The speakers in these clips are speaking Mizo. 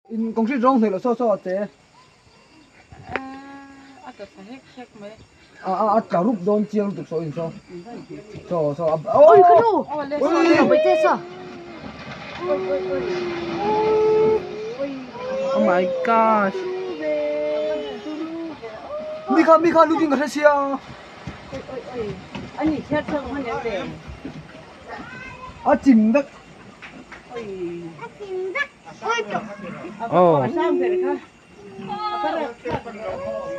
In concrete rawng hneh loh saw saw a che. A tla thla hek hek mai. A a a tla rup dawn chiang lutuk saw in saw. Saw saw a Oi ka nu. Oi te saw. Oh my gosh. Mi kha mi kha lutin ka hre sia. Oi oi oi. Ani chhiar chhuak hman em ve. A chim vek. Oi. A chim vek. Oh.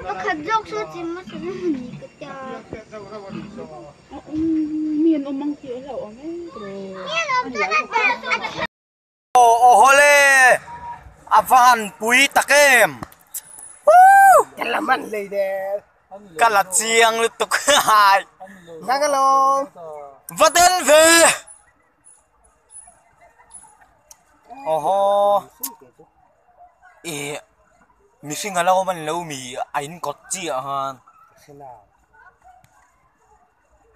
Pakhat zawk saw chim hmasa na ni ka tia. Mi an awm ang tih a hlauhawm em. Mi an awm chuan a a Aw awhawle a va han pui tak em Woo ka la chiang lutuk hai va tel ve. Awhaw ih mihring a lo awm a ni lo mi a in kawt chiah khan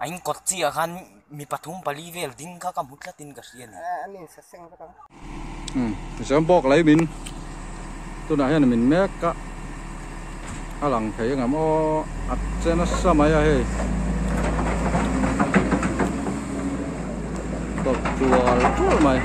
a in kawt chiah khan mi pathum pali vel ding kha ka hmu tlat in ka hria a ni. Tichuan bawk lei min tunah hian min mek a a lang thei angem aw a che nasa mai a hei tawlh tual tual mai.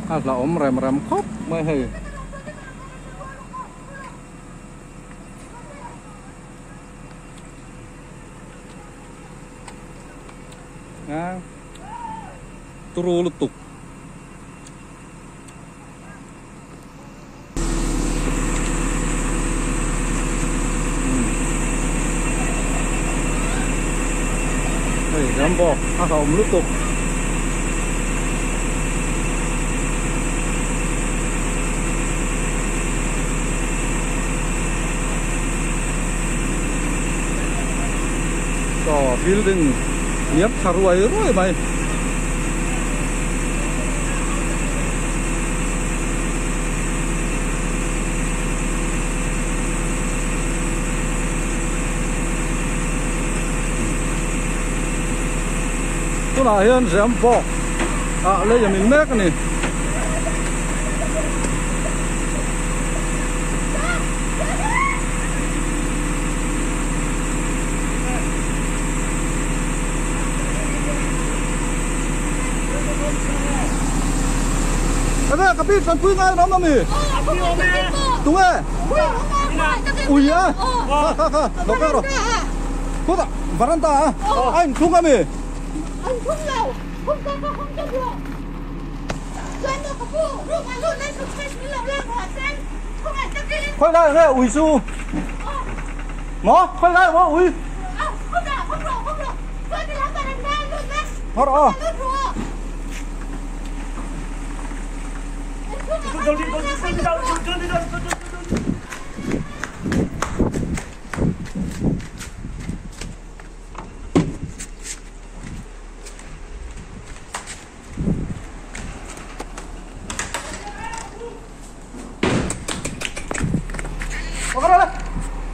A hlauhawm rem rem khawp mai hei. A turu lutuk. Hei ram bawk a hlauhawm lutuk. Saw building hniam tha ruai ruai mai. Tunah hian zem bawk ah lei a min mek a ni. Eve ka bik kan pui ngai ram ami tunge ui a kha kha kha lo kal rawh khutah varanda a a in thlung ami khawi lai nge ui chu maw khawi lai maw ui Hawr aw.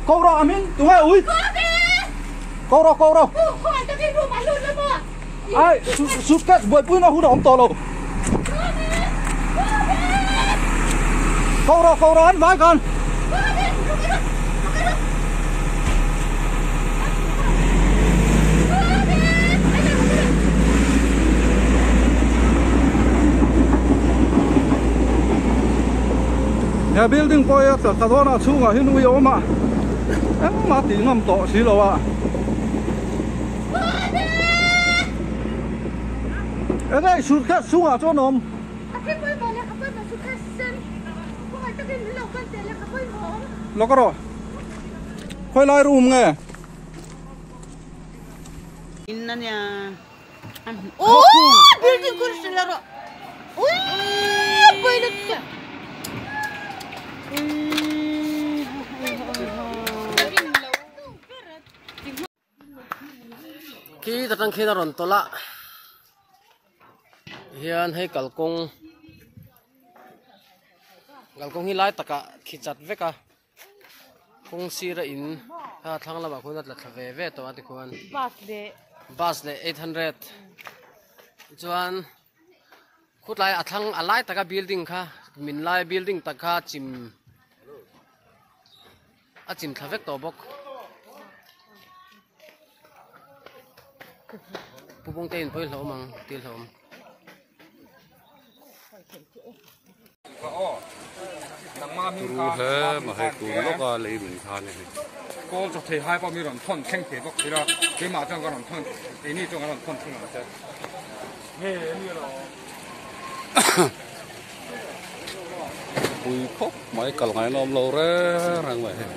Câu rawh a min tunge ui Câu rawh câu rawh Ai suitcase buaipui na hun a awm tawh lo Câu rawh câu rawh an vai khan He building pawh hi a tla thla dawn a chhungah hian ui a awm a engmah tih ngam tawh si lo a enge i suitcase chhungah chuan a awm. Lawk rawh khawi lai room nge? In ania. Khi ta tang khian a rawn tawlh a hian hei kalkawng. Kalkawng hi lai takah khi chat vek a kawng sira in kha thlang lamah khuan a tla thla ve ve tawh a tikhuan bus leh 800 chuan khutlai a thlang a lai taka building kha min lai building tak kha chim a chim thla vek tawh bawk. Pu Bawngte in pawi hlauhawm ang tih hlauhawm. Turu hle ma hei tun lawka lei min kha ni hei. Kawl chaw thei hai pawh mi rawn thawn thleng thei bawk thila keimah chuan ka rawn thawn keini chuan ka rawn thawn thung ang che. Pui khawp mai kal ngainawm lo reng reng mai hei.